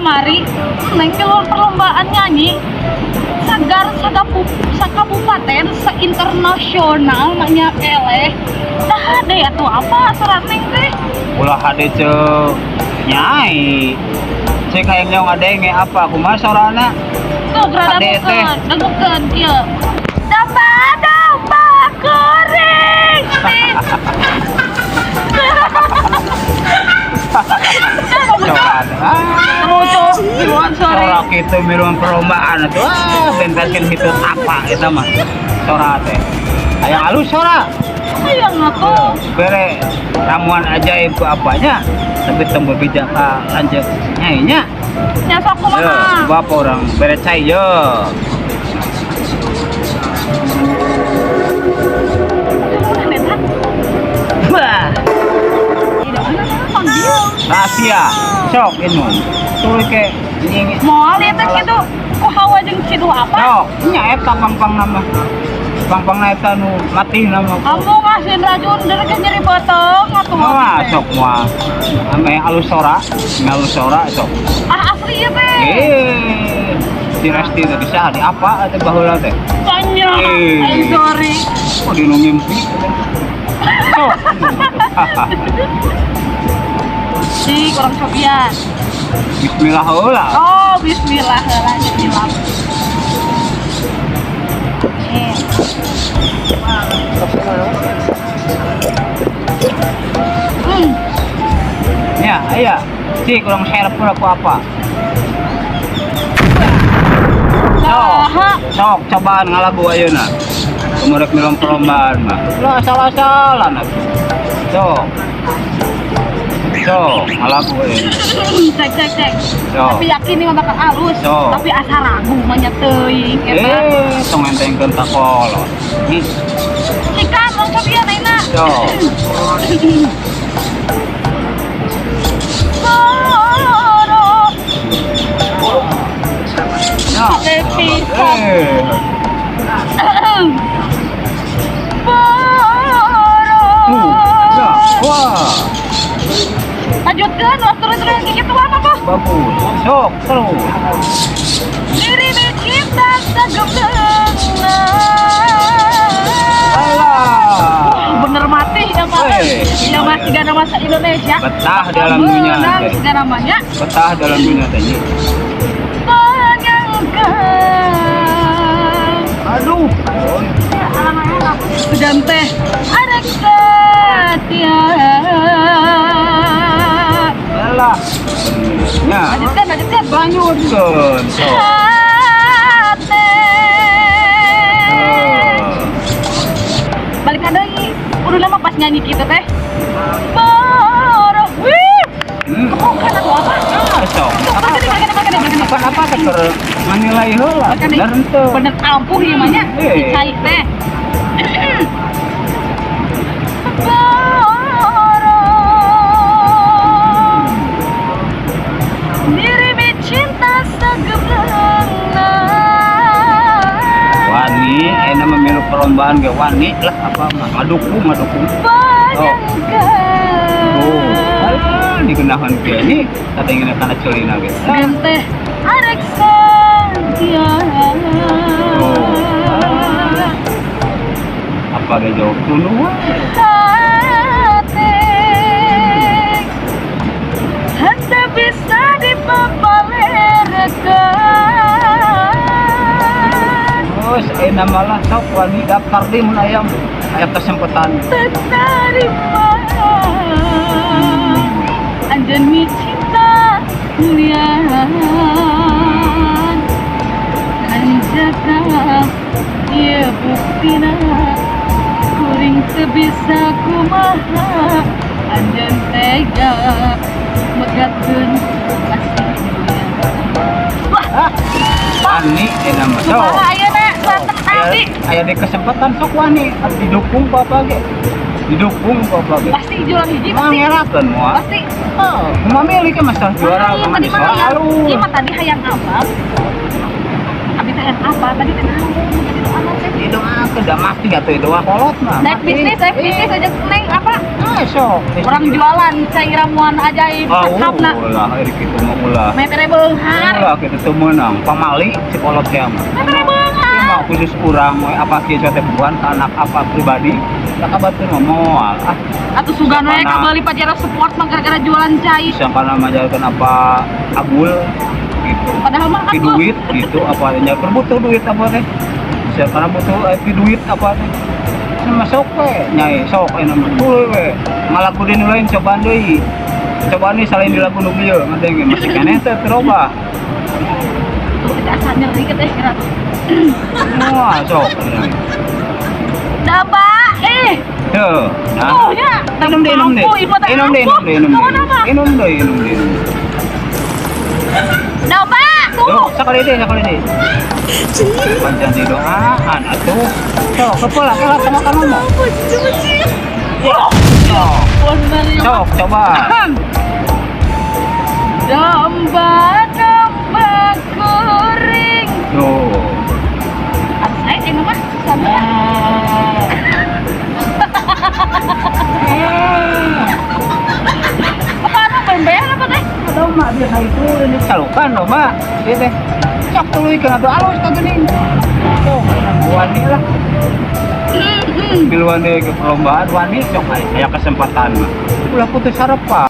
Kamari neng milu perlombaan nyanyi sagar sagapu sakabupaten se-internasional nanya eleh. Nah, deh atuh apa surat neng teh? Ulah hade ceu nyai. Cek hayang nyawa ngadenge apa kumaha sorana? Tuh, gerada. Ade teh. Dangukeun, dangukeun kieu. Domba-domba kuring teh. Sora. Ah, Lucu, sorry. sora kitu miluan perlombaan atuh. Ah, bentaskeun kitu apa eta mah. Sora teh. Hayang alus sora. Hayang atuh. Bere ramuan ajaib ku apanya, tapi tong bebija ka lanceuk nyai nya. Nya sok Yo, kumaha? Bapak orang bere cai yo. Wah, rahasia. Sok inum. Tuluy ke nying. Moal ieu teh kitu ku hawa jeung ciduh apa? Sok, nya eta pangpang nama. Pangpang eta nu mati nama. Kamu ngasin racun dari ke nyeri botong atuh. Wah, sok moal. Ame alus sora, ame alus sora sok. Ah, asli ieu teh. Eh, si Resti teh bisa di apa teh baheula teh? Banyak. Eh. Ay, sorry. Oh, di nu ngimpi. Sok. Si kurang cobian. Bismillah heula. Oh, bismillah heula bismillah. Nih. Hmm. Ya, aya. Si kurang serep pula ku apa? Sok, sok cobaan ngalagu ayeuna. Kumurek milom perlombaan mah. Lah asal-asalan atuh. Sok. Sok, ngalagu ayeuna. Cek cek cek. Sok. Tapi yakin nih mah bakal halus. Sok. Tapi asa ragu mah nya teuing eta. Eh, tong entengkeun ka kolot. Cikan urang cobian ayeuna. Sok. Soro. Ya. Pisan. Eh, Boro. Ya. Wah, Lanjutkan waktu terus gigituan apa? Bagus. Sok, terus. Diri cinta sagebeungna. Alah. Bener mati ya mah. Weh. Ya mah sigana masa Indonesia. Betah dalam dunia Menang teh. sigana namanya. Betah dalam dunia teh. Penyangga. Aduh. Sudan teh arek setia. Alah. Ya. Lanjutkan, lanjutkan. Lanjutkeun, sok. Hate. Balik deui. Udah lama pas nyanyi gitu teh. Boro. Wih. Bukan atau apa? Ah, sok. Balik deui, balik deui, balik deui, balik deui. Apa apa teh keur manilai heula. Balik deui. Bener henteu. Bener ampuh ieu mah nya. Eh. Si cai teh. Boro. Diri cinta sagebrangna. Wani, ayeuna mah milu perlombaan ge wani lah apa mah ngadukung ngadukung. Penyangga. Oh, alah digenahan ge ini katingina kana ceulina ge. Dan teh arek setia. Oh. Apa ge jawab tunu we. Hati henteu bisa dipapalerkeun. Terus ayeuna malah sok wani daftar deui mun aya aya kesempatan. Terima anjeun mi cinta mulian hanjaka ieu buktina kuring teu bisa kumaha anjeun tega megatkeun kasih dunia. Wah, Wani ayeuna mah sok. kumaha ayeuna santen abdi? Aya di kesempatan sok wani didukung ku apa ge. Didukung ku apa ge. Pasti juara hiji pasti. Mangerakeun moal. Pasti. Oh, kumaha ke masalah juara Ah, iya, mah tadi mah soal hayang, alus. iya mah tadi hayang apa? Abi teh hayang apa? Tadi teh naon? Tadi doana teh. Didoakeun udah mati atuh itu mah kolot mah. Naik Mati. bisnis, naik bisnis aja neng apa? Ah, sok. Orang jualan cai ramuan ajaib Ah, cakapna. ulah ari kitu mah ulah. Metere beunghar. Ulah kitu teu meunang, pamali si kolot teh mah. Metere beunghar. Ieu mah khusus urang we apa kieu teh bukan ka anak apa pribadi. Da ka batur mah moal. Ah, Atuh sugan we Karena- kabeli Pajero Sport mah gara-gara jualan cai. sangkana majalkeun apa agul gitu. Padahal mah kan Pi duit gitu apa nya keur butuh duit apa teh. Karena butuh pi duit apa teh. Ini mah sok we, nyai sok aya mah tuluy we. Ngalaku deui nu lain cobaan deui. Cobaan deui selain di lagu nu bieu ngadenge masih keneh teh terobah. Tuh kita asa nyeri ke teh kira. Wah, sok. Daba eh. Tuh, nah. Tuh nya. Inum deh, inum deh. Mampu, ieu mah teh Inum deh, inum deh, inum ampuh. deh. Kumaha mah? Inum deh, inum deh. Inum deh. Daba Tuh, tuh. sekali deh, sekali deh. Panjang di doaan atuh. Sok, kepala kela sama kamu mau. Sok, Bener ya. sok, coba. Domba-domba kuring. Tuh. Aduh, saya ini mah sama. Apa anu bembean apa teh? Domba biasa itu ini calukan domba. Ieu teh. Sok tuluy kana tuh alus ka geuning. Sok, wani lah. Miluan deui ke perlombaan wani sok aya kesempatan mah. Ulah putus harapan.